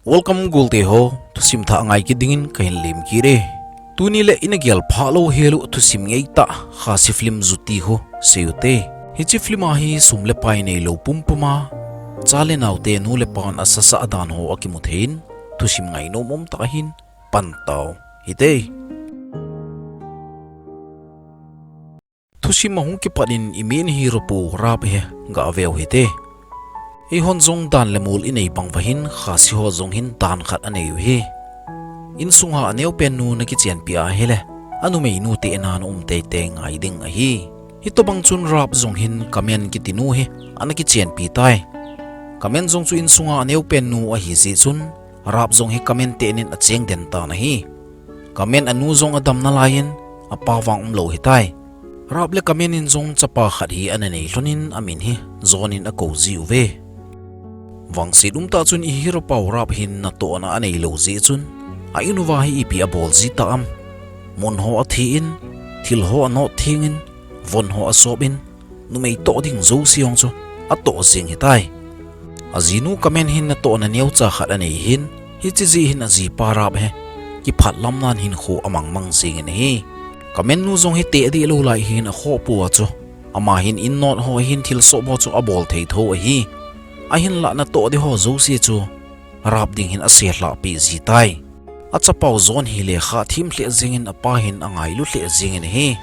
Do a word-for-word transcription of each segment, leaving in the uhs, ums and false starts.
Welcome golte ho, thusim thah ngai kit dingin kahin lemkit e. Tuni le ina gel phalou hel u thusim ngeitah Khasi film Juti ho seiyu te. Hiche film a hi sum le pai neilou pumpum a, cha le naote nu le pan asasah dan ho akimu thei in, thusim ngainom umtah ahin pan tau hite. Thusim ahung kipat in imain hero pu Rap hi gaveu hite. Eihon jong dan le mol inei bang uva hin Khasi ho jong hin dan khat anei u hi. Insunga aneopen nu nakichenpi ahile, anumeinu te nan um teitei ngai ding ahi. Hitobang chun Rap jong hin Kamen kiti nu hi ana kichenpi tai. Kamen jong chu insunga aneopen nu ahi jeh chun, Rap jong hi Kamen te nin acheng den tan ahi. Kamen anu jong adam nalai in, apa vang umlou hitai. Rap le Kamen in jong chapa khat hi ana nei lhon in amin hi John in akou jiuve. Vangset umtah chun i hero pau Rap hin natohna aneilou jeh chun, a in uva hi ipi abol jita am. Mun ho athi in, thil ho anot theng in, von ho asop in, numei toh ding jouse jong chu atoh jeng hitai. Ajinu Kamen hin natohna neocha khat anei hin, hiche jeh hin ajipa Rap hi kiphat lam nan hinkho amangmang jeng in ahi. Kamen nu jong hi teh dih lou lai hin akhoh pua chu, ama hin in not ho hin thil sop ho chu abol thei tho ahi. Ahinlah natoh ding ho jouse chu Rap ding hin aselhah peh jitai. Achapau John hi lekha thim lheh jeng in apa hin angailu lheh jeng in ahi.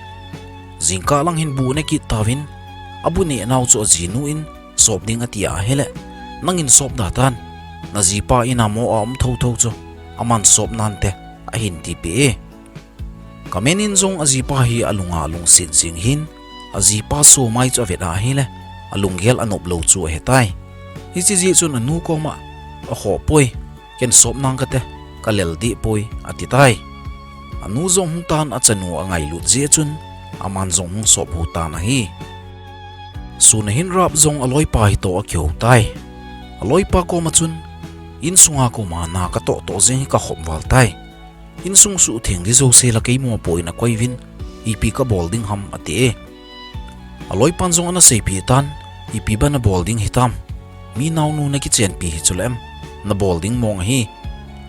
Jingkah lang hin bu aneh kit tauvin, abu neh nau chu ajinu in sop ding ati ahile, nangin sop da tan, najipa in a mo a um thotho chu aman sop nante, ahin tipeh e. Kamen in jong ajipa hi alunga alungset jeng hin, ajipa somai chu avet ahile, alunggel anop lou chu ahetai. Hiche jeh chun anu koma, akhoh poi, ken sop nang kate, kalel deh poi, atitai. Anu jong hung tan achanu angailut jeh chun, aman jong hung sop hu tan ahi. Sun a hin Rap jong aloipa hitoh akihou tai. Aloipa koma chun, insunga koma na katoh toh jeng hi kakhop val tai. Insung suhtheng ding jouse la keimo poi in akoiuvin, ipi kabol ding ham ati e. Aloipan jong ana seipeh tan, ipi ba nabol ding hitam. Mi naonu nakichenpi hi chule em, nabol ding mong ahi.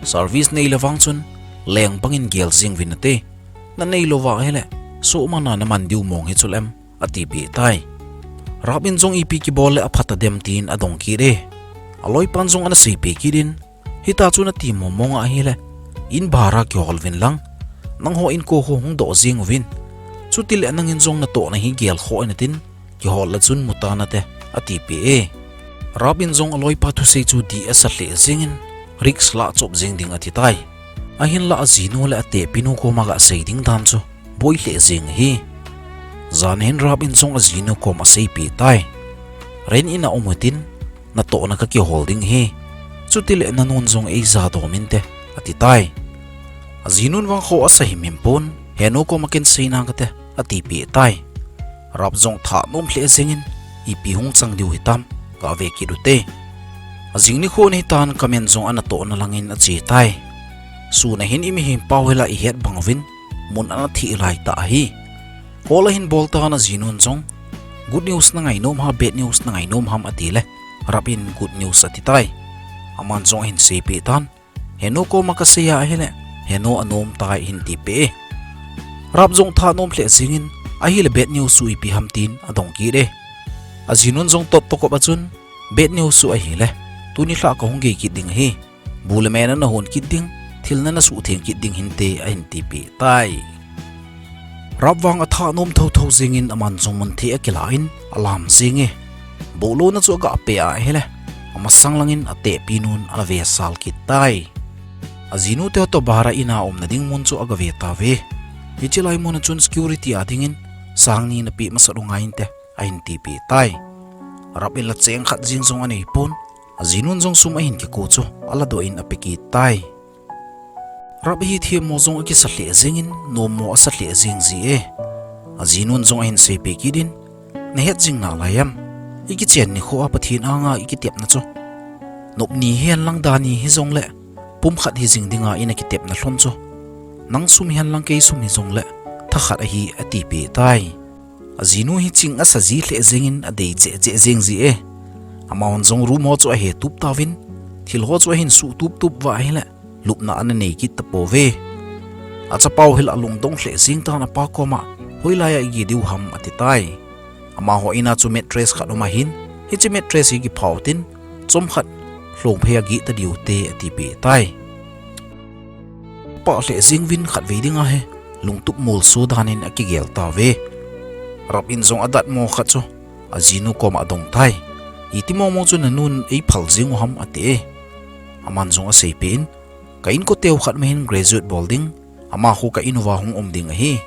Service neile vang chun, leng bangin gel jeng uvin ate. Nanei louva ahile, sohmana naman diu mong hi chule em, atipeh tai. Rap in jong ipi kibol le apha tadem tin adong kit e. Aloipan jong ana seipeh kit in, hita chu nati mong mong ahile, in bhara kihol uvin lang, nangho inko ho hung doh jeng uvin. Chutile nangin jong natohna hi gelkhoh in atin, kihol le chun mu tan ate, atipeh e. Rap in jong aloipa thusei chu dih asa lheh jeng in, risk lah chop jeng ding atitai. Ahinlah ajinu le atehpi nu koma gasei ding dan chu boi lheh jeng ahi. Jan a hin Rap in jong ajinu kom aseipeh tai. Ren in a um utin, natohna kakihol ding ahi. Chutile nanun jong eija dom inte, atitai. Ajinun vang kho asa himhim pon, henu koma ken sei nang kate, atipeh tai. Rap jong thanom lheh jeng in, ipi hung chang diu hitam, gave kit ute. Ajing nikho ahitan Kamen jong anatohna langin ache tai. Sun a hin i mihem pau hi la ihet bang uvin, mun ana thih laitah ahi. Call ahin bol tan ajinun jong, good news nangainom ham, bad news nangainom ham atile, Rap in good news atitai. Aman jong ahin seipeh tan, henu koma kasei ahile, henu anom tai ahin tipeh e. Rap jong thanom lheh jeng in, ahile bad news chu ipi ham tin adong kit e. Ajinun jong totto kop a chun, bad news chu ahile, tuni lhah kahung gei kit ding ahi. Bu le me nana hon kit ding, thil nana suhtheng kit ding hinte ahin tipeh tai. Rap vang athanom thotho jeng in aman jong mun thei akilah in alam jeng e. Bohlouna chu agapeh ahile, amasang langin atehpi nun ana vesal kit tai. Ajinu te toh bhara in a umna ding mun chu agave tauve. Hiche lai mun a chun security a dingin, sangni napeh masat u ngai inte, ahin tipeh tai. Rap in la cheng khat jeng jong anei pon, ajinun jong sum ahin kiko chu aladoh in ape kit tai. Rap hi themmo jong akisa lheh jeng in, nommo asa lheh jeng ji e. Ajinun jong ahin seipeh kit in, nahet jing nalai em? Ikichen nikho a Pathen anga ikitepna chu, nop ni hihen lang da ni hijongle, pumkhat hijing dinga ina kitepna lhon chu, nang sum hihen lang kei sum hijongle, thakhat ahi atipeh tai. Ajinu hi ching asa ji lheh jeng in adei cheh cheh jeng ji e. Amahon jong room ho chu ahetup tauvin, thil ho chu ahin suh tup tup uva ahile, lupna ana nei kit tapouve. Achapau hi la lungdong lheh jeng tan apa koma, hoilai a igeh diu ham ati tai. Amaho in a chu mattress khat um ahin, hiche mattress hi kiphah utin, chomkhat lhong phei a geh ta diu te atipeh tai. Pah lheh jeng uvin khatvei dinga hi, lungtup molso dan in akigel tauve. Rap in jong adatmo khat chu, ajinu koma adong tai. Iti mong mong chu nanun eiphal jeng u ham ati e. Aman jong aseipeh in, ka inkote u khat ma hin graduate bol ding, ama khu ka in uva hung um ding ahi.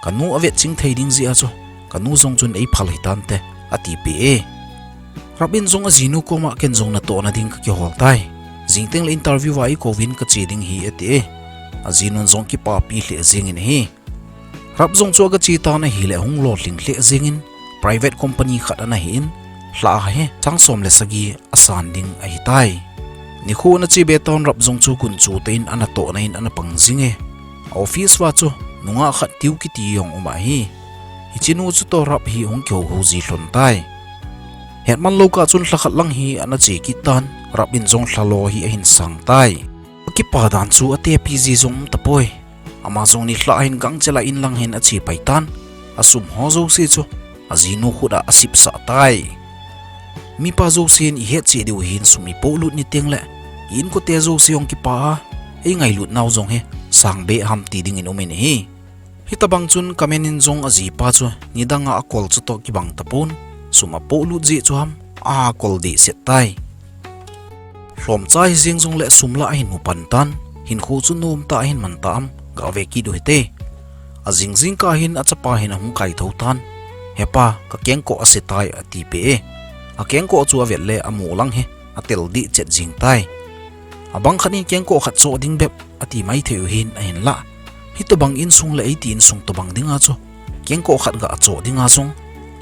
Kanu avet ching thei ding jeh a chu, kanu jong chun eiphal hitante, atipeh e. Rap in jong ajinu koma ken jong natohna ding kakihol tai. Jing tengle interview a eikouvin kache ding ahi ati e. Ajinun jong kipapi lheh jengin ahi. Rap jong chu agache tan ahile hung lolhing lheh jengin private company khat ana hin, lha a hi sang som le sagi asan ding ahitai. Nikho ana che be tan Rap jong chu gunchu tah in anatohna in ana pang jing e. A office uva chu nungah khat Tiu kiti jong um ahi. Hiche nu chu toh Rap hi hung kihouhou ji lhon tai. Hetman lou kah chun lha khat lang hi ana che kit tan, Rap in jong lhalo hi ahin sang tai. Akipa dan chu atepi ji jong um tapoi. Ama jong nilhah hin gangchel a in lang hin ache pai tan. Asum ho jouse chu ajinu khut a asipsah tai. Mipa jousen ihet cheh diu hin sum ipohlut ni tengle, i inkote jouse jong kipa a, eingailut nau jong hi sang beh ham ti dingin um in ahi. Hitobang chun Kamen in jong ajipa chu nidang a akol chu toh kibang tapon, sum apohlut jeh chu ham, akol dehset tai. Lhomcha hijeng jongle sum lah ahin mu pan tan, hinkho chu nomtah ahin man ta am, gave kit u hite. Ajing jingkah hin achapa hin ahung kaithou tan, hepa, kakengkoh ase tai atipeh e. Akengkoh chu avet le amu lang hi, atel dehchet jing tai. Abang khat in kengkoh khat choh ding bep ati maithei u hin ahinlah, hitobang insung le eiti insung tobang dinga chu kengkoh khat ga achoh dinga jong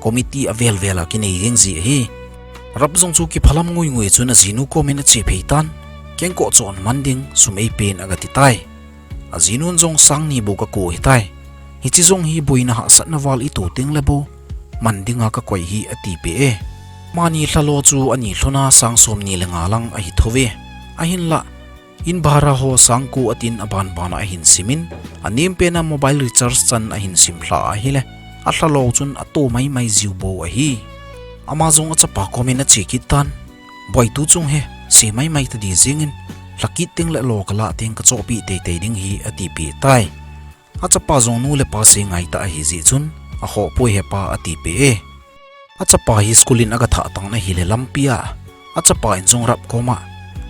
committee avel vel a kinei jeng ji ahi. Rap jong chu kiphalam ngui ngui chun ajinu komin ache phei tan, kengkoh chohna man ding sum eipen agati tai. Ajinun jong sang ni bou kako hitai. Hiche jong hi boina hahsatna val ito tengle bou man dinga kakoi hi atipeh e. Amani lhalo chu ani lhona sang som ni le nga lang ahi thouve. Ahinlah, in bhara ho sang ko atin aban ban a ahin simin, anem pen a mobile recharge chan ahin simlha ahile, alhalo chun ato maimai jiu bou ahi. Ama jong achapa komin ache kit tan, boi, tu chung hi se maimai tadi jengin, lhakit tengle lo kalah teng kachohpeh teitei ding hi atipeh tai. Achapa jong nu le pa se ngaitah ahijeh chun, akhohpoi hepa atipeh e. Achapa hi school in agathah tan ahile lampi a, achapa in jong Rap koma,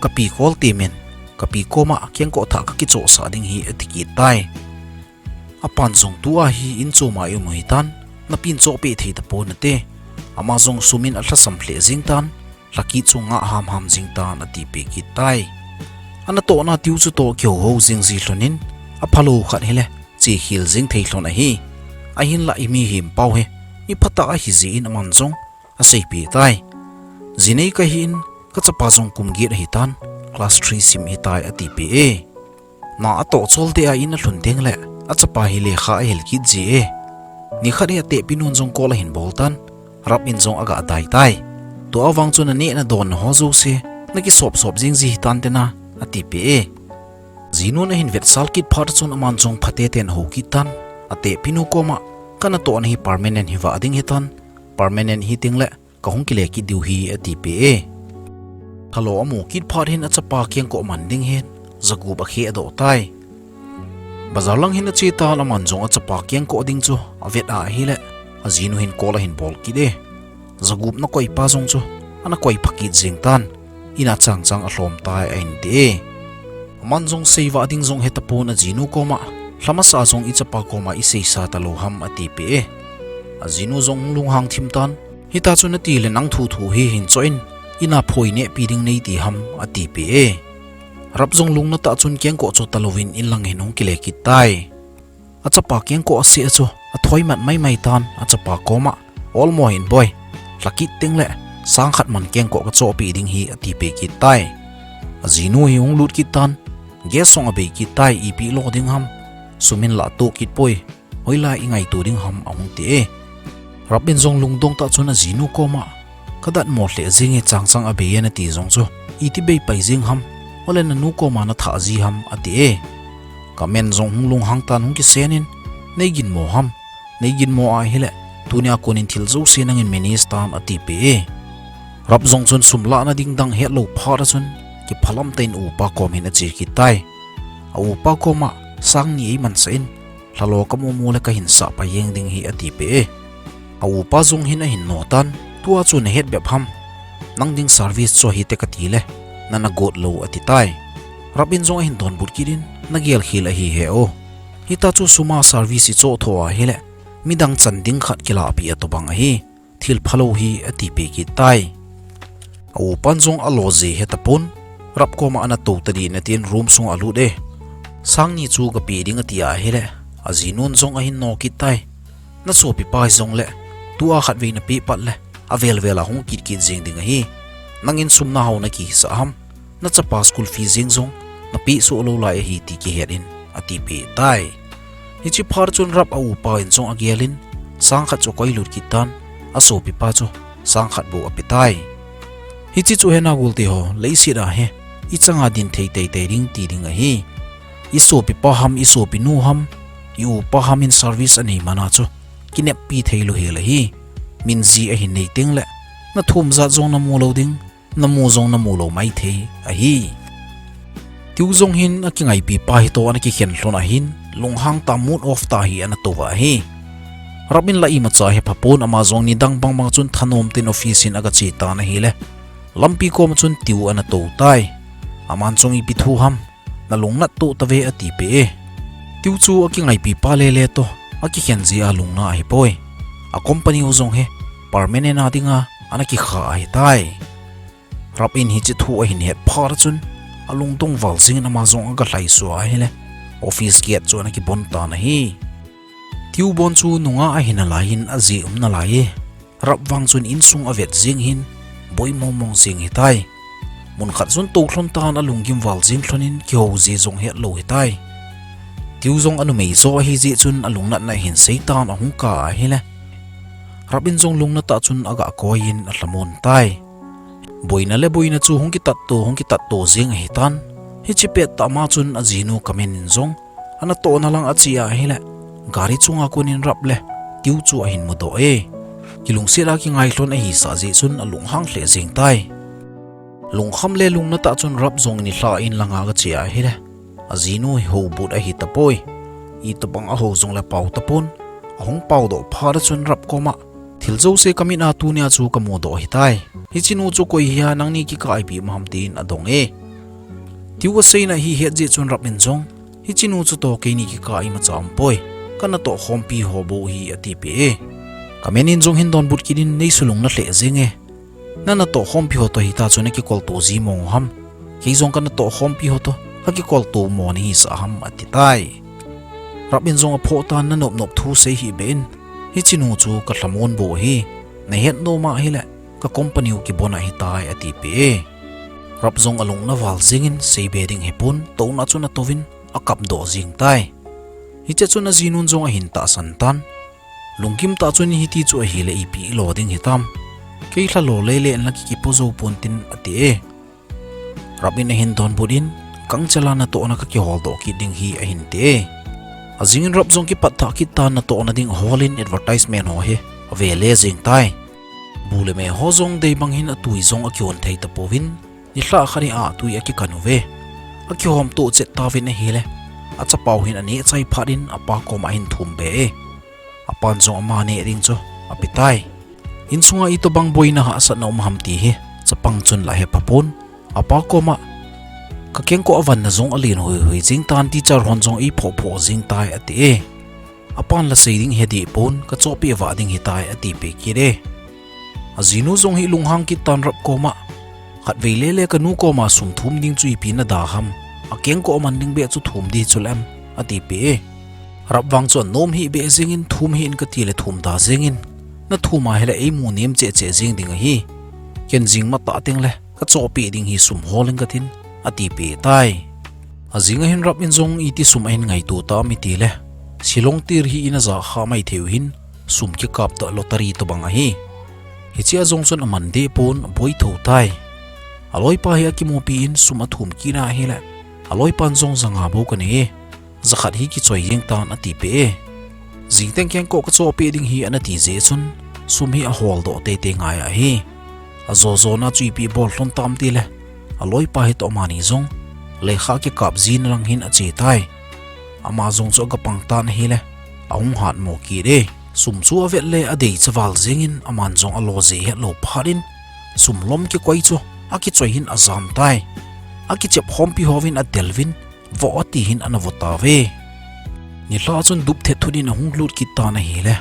kapi kol temin, kapi koma kengkoh thah kakichohsah ding hi atikit tai. Apan jong tua hi in choma i um u hitan, napin chohpeh thei tapon ate. Ama jong sumin alhasam lheh jeng tan, lhakit chu ngah hamham jing tan atipeh kit tai. Anatohna Tiu chu toh kihouhou jing ji lhonin, aphalou khat hile, chekhel jing thei lhon ahi. Ahinlah imihem pau hi, mi phatah ahijeh in aman jong aseipeh tai. Jinei kahin, kachapa jong kum get ahitan, class three sim hitai atipeh e. Na atoh chol deh a in alhun tengle, achapa hi lekha ahil kit ji e. Nikhat hi atehpi nun jong call ahin bol tan, Rap in jong aga dai tai. Tua vang chun aneh nadon ho jouse, nakisop sop jing ji hitante na, atipeh e. Jinun ahin vetsal kit phat chun aman jong phatechan ahou kit tan, atehpi nu koma, kanatohna hi permanent hiva ding hitan, permanent hi tengle, kahung kile kit diu hi atipeh e. Lhalo amu kit phat hin achapa kengkoh man ding hin, jagup akhehdoh tai. Bazar lang hin ache tan aman jong achapa kengkoh ding chu avet a ahile, ajinu hin call ahin bol kit e. Jagup nakoipa jong chu, anakoi phakit jeng tan, in a chang chang alhom tai ahin ti e. Aman jong seivah ding jong hetapon ajinu koma, lhamasa jong ichapa koma iseisa talou ham atipeh e. Ajinu jong lunghang thim tan, hita chu natile nang thuthu hi hin choh in, in a phoi nehpi ding neiti ham atipeh e. Rap jong lungnatah chun kengkoh choh talouvin in lang hin hung kile kit tai. Achapa kengkoh ase a chu, athoi mat maimai tan, achapa koma, olmo in boi, lhakit tengle, sang khat man kengkoh kachohpeh ding hi atipeh kit tai. Ajinu hi hung lut kit tan, gas jong abei kit tai, ipi lo ding ham, sumin lah atoh kit poi, hoilai ingaito ding ham ahung ti e. Rap in jong lungdong tah chun ajinu koma, kadatmo lheh jenge chang chang abei e nati jong chu, iti bei pai jing ham, ole nanu koma natha ji ham, ati e. Kamen jong hung lunghang tan hung kisen in, nei ginmo ham, nei ginmo ahile, tunia konin thil jouse nangin manage tan, ati peh e. Rap jong chun sum lahna ding dang hetlou phat a chun, kiphalam tah in upa kom hin ache kit tai. A upa koma, sang ni eimansah in, lhalo kamu mu le kahin sah pai jeng ding ahi, ati peh e. A upa jong hin ahin no tan, tua chu nahet bep ham. Nang ding service chu hite kati le, nana got lou, ati tai. Rap in jong ahin donbut kit in, nagel khel ahi he o. Hita chu suma service ichoh tho ahile, midang chan ding khat kilahpeh a tobang ahi. Thil phalou ahi, ati peh kit tai. A upan jong alo jeh he tapon, Rap koma ana tou tadih in atin room sunga alut e. Sang ni chu kapeh ding ati ahile, ajinun jong ahin no kit tai. Nasopipa hijongle, tua khatvei napeh pat le, avel vel a hung kit kit jeng ding ahi. Nangin sum nahao nakihisah ham. Nachapa school fee jeng jong, napeh soh lou lai ahi ti kihet in, ati peh tai. Hiche phat chun Rap a upa in jong agel in, sang khat chu akoi lut kit tan, asopipa chu, sang khat bou ape tai. Hiche chu hena golte ho, leiset a hi, ichanga din thei teitei ding ti ding ahi. Isopipa ham, isopinu ham, i upa ham in service anei mana chu, kineppi theilou hel ahi. Min ji ahin nei tengle, nathum jat jong namu lou ding, namu jong namu lou maithei ahi. Tiu jong hin akingaipipa hitoh ana kikhen lhon ahin, lunghang tah mood off tah hi ana touva ahi. Rap in la imacha hephapon, ama jong nidang bangbang chun thanom tah in office in agache tan ahile, lampi koma chun Tiu ana tou tai. Aman jong ipi thu ham, nalung nat toh tave, ati peh e. Tiu chu akingaipipa lele toh, akikhen jeh a lungna ahipoi. A company u jong hi, permanent a dinga, ana kikha ahitai. Rap in hiche thu ahin het phat chun, alungdong val jeng in ama jong agalhaisuh ahile, office gate chu ana kibon tan ahi. Tiu bon chu nunga ahi nalai in ajeh um nalai e. Rap vang chun insung avet jeng hin, boi mong mong jeng hitai. Mun khat chun tou lhon tan alunggim val jeng lhon in kihou ji jong hetlou hitai. Tiu jong anumei jo ahi jeh chun alungnatna ahin sei tan ahung kah ahile, Rap in jong lungna tah chun agakoi in alhamon tai. Boina le boina chu hung kitatto, hung kitatto jeng ahitan. Hiche pettah ma chun ajinu Kamen in jong, anatohna lang ache ahile, gari chunga konin Rap le Tiu chu ahin mudoh e. Kilungset a kingai lhon ahisah jeh chun alunghang lheh jeng tai. Lungkham le lungna tah chun Rap jong nilhah in langa agache ahile, ajinu hi houbut ahitapoi. Itobang ahou jongle pao tapon, ahung paodoh phat a chun Rap koma, thil jouse kamit a tunia chu kamudoh ahitai. Hichenu chu koi hia nangni kikah a ipeh um ham tin adong e. Tiu aseina hi het jeh chun Rap in jong, hichenu chutoh keini kikah a imacha umpoi. Kanatoh khompi ho bou ahi, atipeh e. Kamen in jong hin donbut kit in, neisulung nalheh jenge. Nanatoh khompi ho toh hita chu nakikoltou ji mong u ham? Kei jong kanatoh khompi ho toh kakikoltou mo nahisah ham, atitai. Rap in jong aphoh tan, nanop nop thu sei hih beh in, hichenu chu kalhamon bou ahi, nahet nom ahile, ka company u kibon ahitai, atipeh e. Rap jong alung naval jengin, seibe ding hipon, touna chun atouvin, akapdoh jengtai. Hichea chun ajinun jong ahin tahsan tan. Lunggim tah chun hiti chu ahile ipi ilo ding hitam? Kei lhalo lele in la kikipo jou pontin, ati e. Rap in ahin donbut in, gangchela natohna kakiholdoh kit ding ahi, ahin ti e. Ajingin Rap jong kipatthah kit tan, natohna ding aholin advertisement ho hi avele jengtai. Bu le me ho jong deibang hin atui jong akihon thei tapouvin, nilhah khat hi atui akikan uve. Akihom toh chet tauvin ahile, achapau hin aneh chai phat in apa koma ahin thumbe e. Apan jong ama neh ding chu apetai. Insunga itobang boina hahsatna um ham ti hi chapang chun la hepha pon. Apa koma, kakengkoh a vanna jong alen hoihoi jengtan, teacher hon jong eiphoh phoh jengtai, ati e. Apan la sei ding hedeh pon, kachohpeh vah ding hitai, atipeh kit e. Ajinu jong hi lunghang kit tan Rap koma, khatvei lele kanu koma sum thum ding chu ipi nada ham? Akengkoh man ding beh chu thum ding chulem, atipeh e. Rap vang chu anom hih beh jengin, thum hih in katile thum da jengin. Nathum ahile eimu nem cheh cheh jeng ding ahi. Ken jing matah tengle kachohpeh ding ahi, sum hol in katin, atipeh tai. Ajing ahin Rap in jong iti sum ahin ngaito tam itile, Shillong tir hi ina ja kha maithei u hin, sum kikap toh lottery tobang ahi. Hichea jong chun aman deh pon, aboi thou tai. Aloipa hi akimupi in sum athum kit ahile, aloipan jong janga bou kanei e, jakhat hi kichoi jeng tan atipeh e. Jingteng kengkoh kachohpeh ding hi anati jeh chun, sum hi aholdoh teitei ngai ahi. Ajo jona chu ipi bol lhon tam tile, aloipa hitoh amani jong lekha kikap jina lang hin ache tai. Ama jong chu agapang tan ahile, ahung hatmo kit e. Sum chu avet le adeicha val jengin aman jong alo jeh hetlou phat in, sum lom kikoi chu akichoi hin ajam tai. Akichep khompi hovin adelvin, voh ati hin ana vo tauve. Nilhah chun dupthet thut in ahung lut kit tan ahile,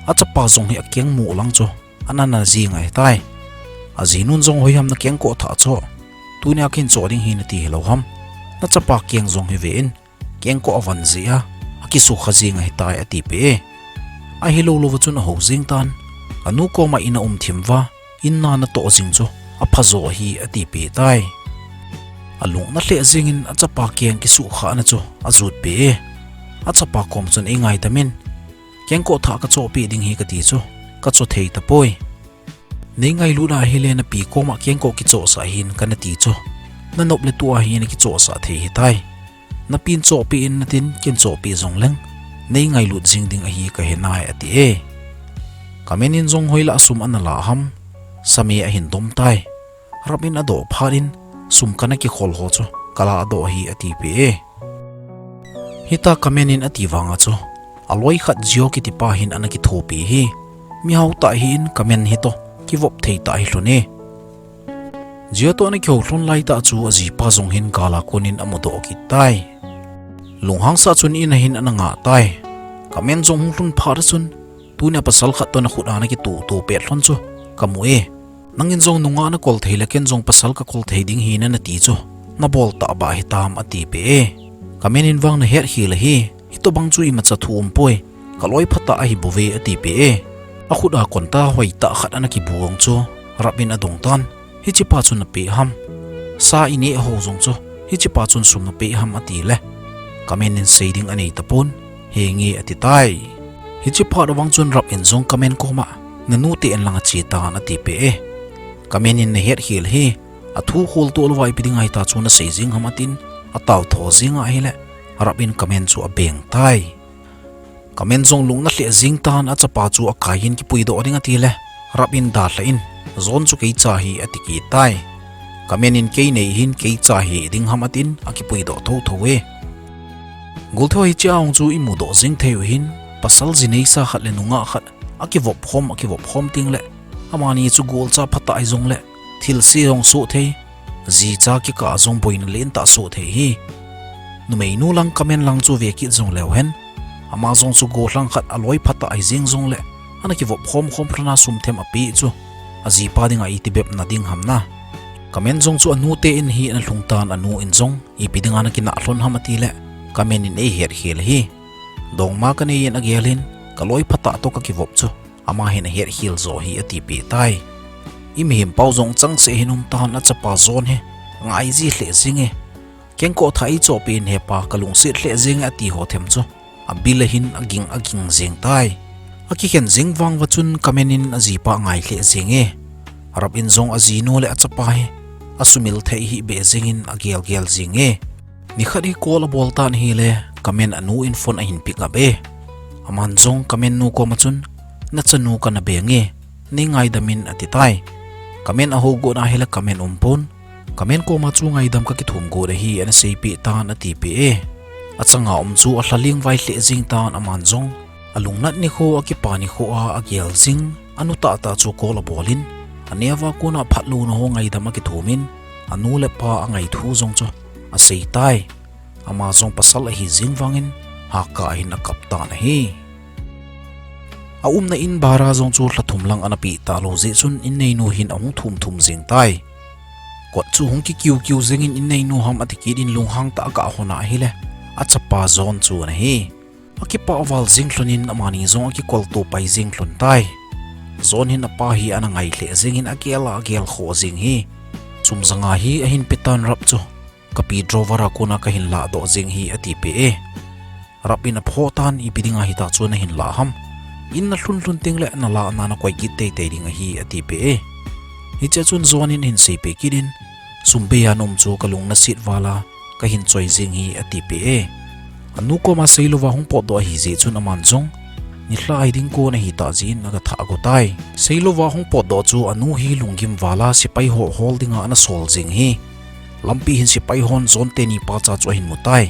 achapa jong hi akeng muh lang chu ana na jing ahitai. Ajinun jong, hoiham nakengkoh thah chu, tunia kahin choh ding hi nati hilou ham? Nachapa keng jong hi ve in, kengkoh avan jeh a akisukha jing ahitai atipeh e. Ahilou louva chun ahou jeng tan, anu koma in aum thim uva, in na natoh jing chu aphajo ahi atipeh tai. Alung ana lheh jengin achapa keng kisuhkhahna chu ajutpeh e. Achapa kom chun, eingaidam in, kengkoh thah kachohpeh ding hi kati chu, kachoh thei tapoi. Neingailut ahile napi koma kengkoh kichohsah hin kanati chu, nanop le tua hi nakichohsah thei hitai. Napin chohpeh in natin, ken chohpeh jongleng neingailut jing ding ahi kahenai ati e. Kamen in jong hoilah sum ana lah ham, same ahin dom tai. Rap in adoh phat in, sum kana kikhol ho chu kalahdoh ahi atipeh e. Hita Kamen in ati vanga chu, aloi khat Jio kitipa hin ana kithopi hi, mihao tah ahin Kamen hitoh kivop thei tah hilhon e. Jio toh ana kihou lhon laitah chu ajipa jong hin gala konin amudoh kit tai. Lunghangsah chun in ahin ana ngah tai. Kamen jong hung lhun phat a chun, tunia pasal khat toh nakhut a nakituhtuh pet lhon chu kamu e. Nangin jong nungah nakol thei le ken jong pasal kakol thei ding hi nanati chu, nabol tahbeh hitam atipeh e. Kamen in vang nahetkhel ahi, hitobang chu imacha thu umpoi, kaloi phatah ahibouve atipeh e. Akhut a konta hoitah khat ana kibu jong chu, Rap in adong tan, hichepa chun napeh ham? Sa ineh ho jong chu, hichepa chun sum napeh ham atile, Kamen in sei ding anei tapon, henge ati tai. Hiche phat avang chun Rap in jong Kamen koma, nanu te in lang ache tan atipeh e. Kamen in nahetkhel ahi, athu kholtoh louva ipi dinga hita chu nasei jeng ham atin, ataotho jeng ahile, Rap in Kamen chu abeng tai. Kamen jong lung ana lheh jeng tan achapa chu akai in kipuidoh ding atile, Rap in dalha in, John chu keicha ahi ati kit tai. Kamen in kei nei hin keicha hiding ham atin akipuidoh thotho e. Goltho hichea hung chu imudoh jeng thei u hin, pasal ji neisa khat le nungah khat akivop khom, akivop khom tengle, amani chu golcha phatah hijongle, thilse jong soh thei, jicha kikah jong boina lentah soh thei ahi. Numeinu lang Kamen lang chu vekit jongleu hen, ama jong chu gollhang khat aloi phatah hijeng jongle, ana kivop khomkhom lhona sum them apeh chu, ajipa dinga iti bepna ding ham na. Kamen jong chu anu te in hi ana lhung tan anu in jong, ipi dinga nakinah lhon ham atile, Kamen in eihetkhel ahi. Dongma kanei in agel in, kaloi phatah toh kakivop chu, ama hin ahetkhel jo ahi atipeh tai. Imihem pau jong changseh hin um tan achapa John hi, angaiji lheh jenge. Kengkoh thah eichohpeh in hepa kalungset lheh jenge ati ho them chu, abil a hin aging aging jeng tai. Akikhen jeng vang uva chun Kamen in ajipa angai lheh jenge. Rap in jong ajinu le achapa hi, asumil thei hih beh jengin agelgel jenge. Nikhat hi call abol tan ahile, Kamen anu in phone ahin pick up e. Aman jong Kamen nu koma chun, nachanu kana beng e, neingaidam in ati tai. Kamen ahou got ahile Kamen umpon, Kamen koma chu ngaidam kakithum got ahi ana seipeh tan atipeh e. Achanga um chu alhaleng vai lheh jeng tan aman jong, alungnat nikho akipa nikho a agel jing, anu tahtah chu call abol in, aneo a kona phatlouna ho ngaidam akithum in, anu le pa angai thu jong chu asei tai. Ama jong pasal ahi jeng vangin, hakah a hin akap tan ahi. Aumna in bhara jong chu lha thum lang ana peh talou jeh chun inneinu hin ahung thum thum jeng tai. Kot chu hung kikiu kiu jengin inneinu ham ati kit in lunghang tah a agah hon ahile, achapa John chu ana hi. Akipah val jeng lhon in amani jong akikolto pai jeng lhon tai. John hin apa hi ana ngai lheh jengin agel a agel khoh jeng hi. Sum janga hi ahin pe tan Rap chu, kapi drawer a kona kahin lahdoh jeng hi atipeh e. Rap in aphoh tan, ipi dinga hita chu nahin lah ham? In nalhun lhun tengle nalahna nakoi kit teitei ding ahi atipeh e. Hichea chun John in ahin seipeh kit in, sum bei a na um chu ka lung nasit val a ka hin choi jing hi, a ti peh e. A nu koma seilouva hung potdoh ahi jeh chun aman jong nilhah ahi ding kon ahi tah jeh in aga thah ago tai. Seilouva hung potdoh chu a nu hi lunggim val a sepai ho hol dinga ana sol jing hi. Lampi hin sepai hon John teni pacha chu ahin mu tai.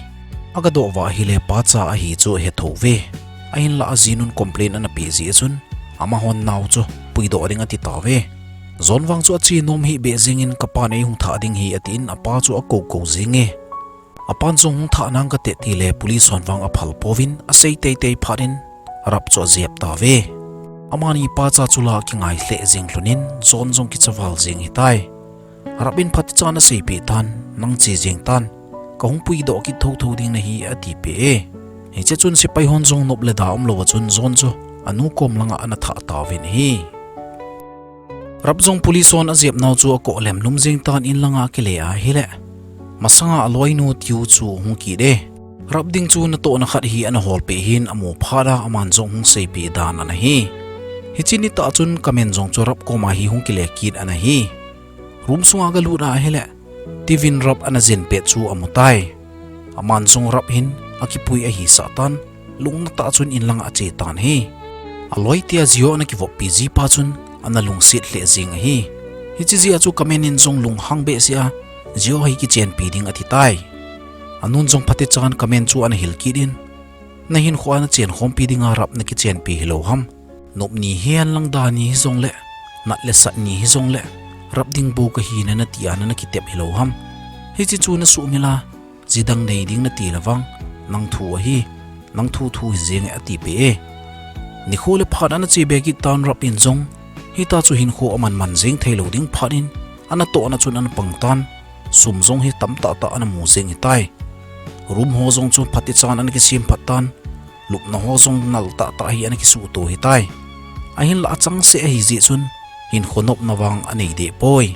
Aga doh uva ahile pacha ahi chu ahe thou ve. Ahinlah ajinun complain ana peh jeh chun amahon nao chu puidoh ding ati tauve. John vang chu ache nom hih beh jengin, ka pan eihung thah ding hi, atin apa chu akou kou jing e. Apan jong hung thah nang kate tile police hon vang aphal pouvin asei teitei phat in Rap chu ajep tauve. Amani pacha chu la kingai lheh jeng lhon in John jong kicha val jeng hitai. Rap in phatechan aseipeh tan, nang che jeng tan, ka hung puidoh kit thotho ding nahi, a ti peh e. Hiche chun sepai hon jong nop le da umlouva chun John chu a nu kom langa ana thah tauvin ahi. Rap jong police hon ajep nau chu akoh lemlum jeng tan in langa akile ahile, masanga aloinu Tiu chu hung kit e. Rap ding chu natohna khat hi ana holpeh hin amu phat a aman jong hung seipeh dan ana hi. Hiche nitah chun Kamen jong chu Rap koma hi hung kile kit ana hi. Room sunga aga lut ahile, Tivin Rap ana jen pet chu amu tai. Aman jong Rap hin akipui ahisah tan, lungna tah chun in langa ache tan ahi. Aloi tia Jio ana kivoppi jipa chun ana lungset lheh jeng ahi. Hiche jeh a chu Kamen in jong lunghang behseh a Jio hi kichenpi ding ati tai. Anun jong phatechan Kamen chu ana hil kit in, na hinkhoa nachenkhompi dinga Rap nakichenpi hilou ham? Nop ni hihen lang da ni hijongle, nat le sat ni hijongle, Rap ding bou kahi nana tia nana kitep hilou ham? Hiche chu nasuhmil a, jidang nei ding nati le vang, nang thu ahi, nang thu thu hi jeng e, a ti peh e. Nikho le phat ana che be kit tan Rap in jong, hita chu hinkho aman man jeng theilou ding phat in, anatohna chun ana pang tan, sum jong hi tamtah tah ana mu jeng hitai. Room ho jong chu phatechan ana kisem phat tan, lupna ho jong nal tahtah hi ana kisuhto hitai. Ahinlah achangseh ahi jeh chun hinkho nopna vang anei deh poi.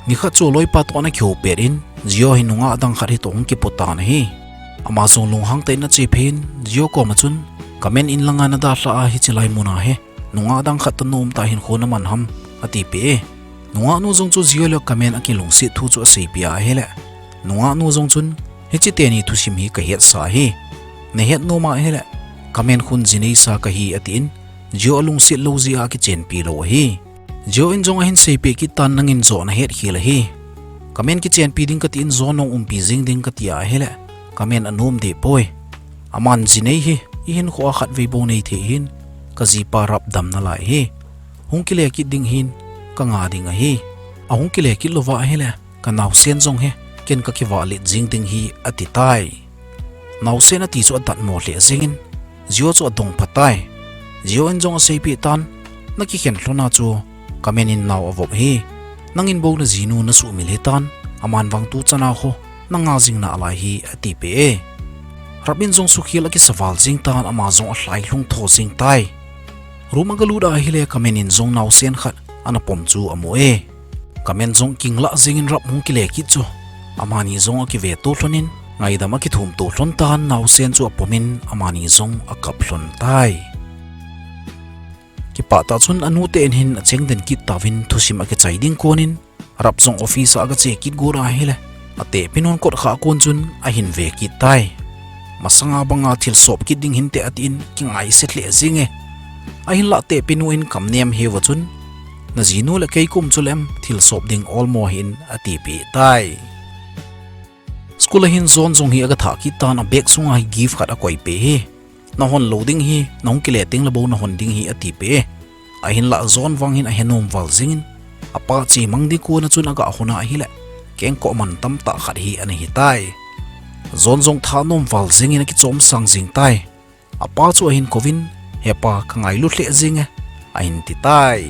Nikhat chu aloipa toh ana kihou pet in, Jio hi nungah dang khat hitoh hung kipu tan ahi. Ama jong lunghang tah in ache phei in, Jio koma chun, Kamen in langa nadalhah a hiche lai muna hi nungah dang khat toh naum tah hinkho naman ham, a ti peh e. Nungahnu jong chu Jio le Kamen akilungset thu chu aseipeh ahile, nungahnu jong chun, hiche teni thusim hi kahetsa ahi. Nahet nom ahile, Kamen khun ji neisa kahi, atin, Jio alungset lou jeh a kichenpi lou ahi. Jio in jong ahin seipeh kit tan, nangin joh nahet khel ahi. Kamen kichenpi ding katin, John nong umpi jing ding kati ahile, Kamen anom deh poi. Aman ji nei hi ihinkhoa khatvei bou nei thei hin, kajipa Rap damna lai hi. Hung kile kit ding hin, kanga ding ahi. Ahung kile kit louva ahile, kanaosen jong hi ken kakivah let jing ding hi, ati tai. Naosen ati chu adatmo lheh jengin, Jio chu adong phat tai. Jio in jong aseipeh tan, nakikhen lhona chu Kamen in nao avop hi. Nangin bou najinu nasuhmil hitan, aman vang tuchana ho nanga jing nalai hi, a ti peh e. Rap in jong sukhel akisa val jeng tan, ama jong alhai lhung tho jeng tai. Room aga lut ahile Kamen in jong naosen khat ana pom chu amu e. Kamen jong kinglah jengin Rap hung kile kit chu amani jong akiveto lhonin, ngaidam akithumto lhon tan, naosen chu apomin amani jong akap lhon tai. Kipah tah chun anute in hin achengden kit tauvin thusim akichai ding konin, Rap jong office a agache kit got ahile, atehpi nun kotkhah kon chun ahin ve kit tai. Masanga banga thilsop kit ding hinte, atin kingaise lheh jeng e. Ahinlah tehpi nu in kamnem heuva chun, najinu le kei kum chulem thilsop ding olmo hih in, atipeh tai. School a hin John jong hi agathah kit tan, abag sunga hi gift khat akoipeh hi. Nahon lou ding hi, nahung kile tengle bou nahon ding hi, atipeh e. Ahinlah John vang hin ahenom val jengin, apa chemang ding kona chun agahon ahile, kengkoh man tamtah khat hi ana hitai. John jong thanom val jengin akichomsang jeng tai. Apa chu ahin kouvin, hepa kangailu lheh jeng e, ahin ti tai.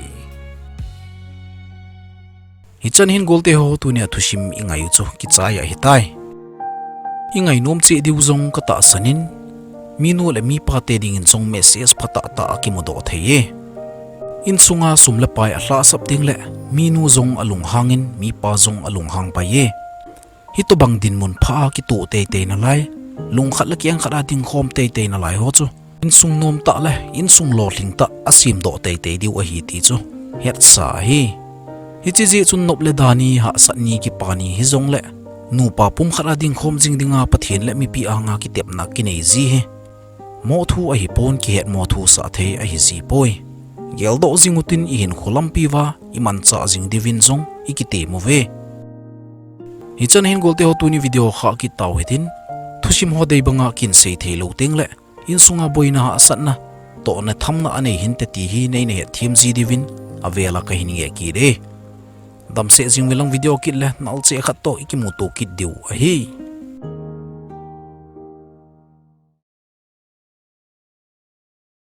Hichan hin golte ho, tunia thusim ingai u chu kichai ahitai. Ingainom cheh diu jong katahsan in, minu le mipa te dingin jong message phatah tah akimudoh thei e. Insunga sum le pai alhahsap tengle, minu jong alunghangin, mipa jong alunghang pai e. Hitobang dinmun pha a kitoh teitei nalai, lungkhat le kengkhat a dingkhom teitei nalai ho chu, insung nomtah le insung lolhingtah a semdoh teitei diu ahi ti chu hetsa ahi. Hiche jeh chun nop le da ni, hahsat ni, kipa ni hijongle, nupa pumkhat a dingkhom jing dinga Pathen le mipi anga kitepna kinei ji hi moh thu ahipon, kihet mo thu sah thei ahi jipoi. Geldoh jing utin, ihinkho lampi uva imanchah jing diuvin jong ikitem uve. Hichan hin golte ho, tuni video kha kit tau hitin, thusim ho dei banga kin sei thei lou tengle, insunga boina, hahsatna, tohna, thamna anei hinte ti hi neina hetthem ji diuvin avela kahin nge kit e. Damsel jing uvin lang, video kit le nalcheh khat toh ikimuto kit diu ahi.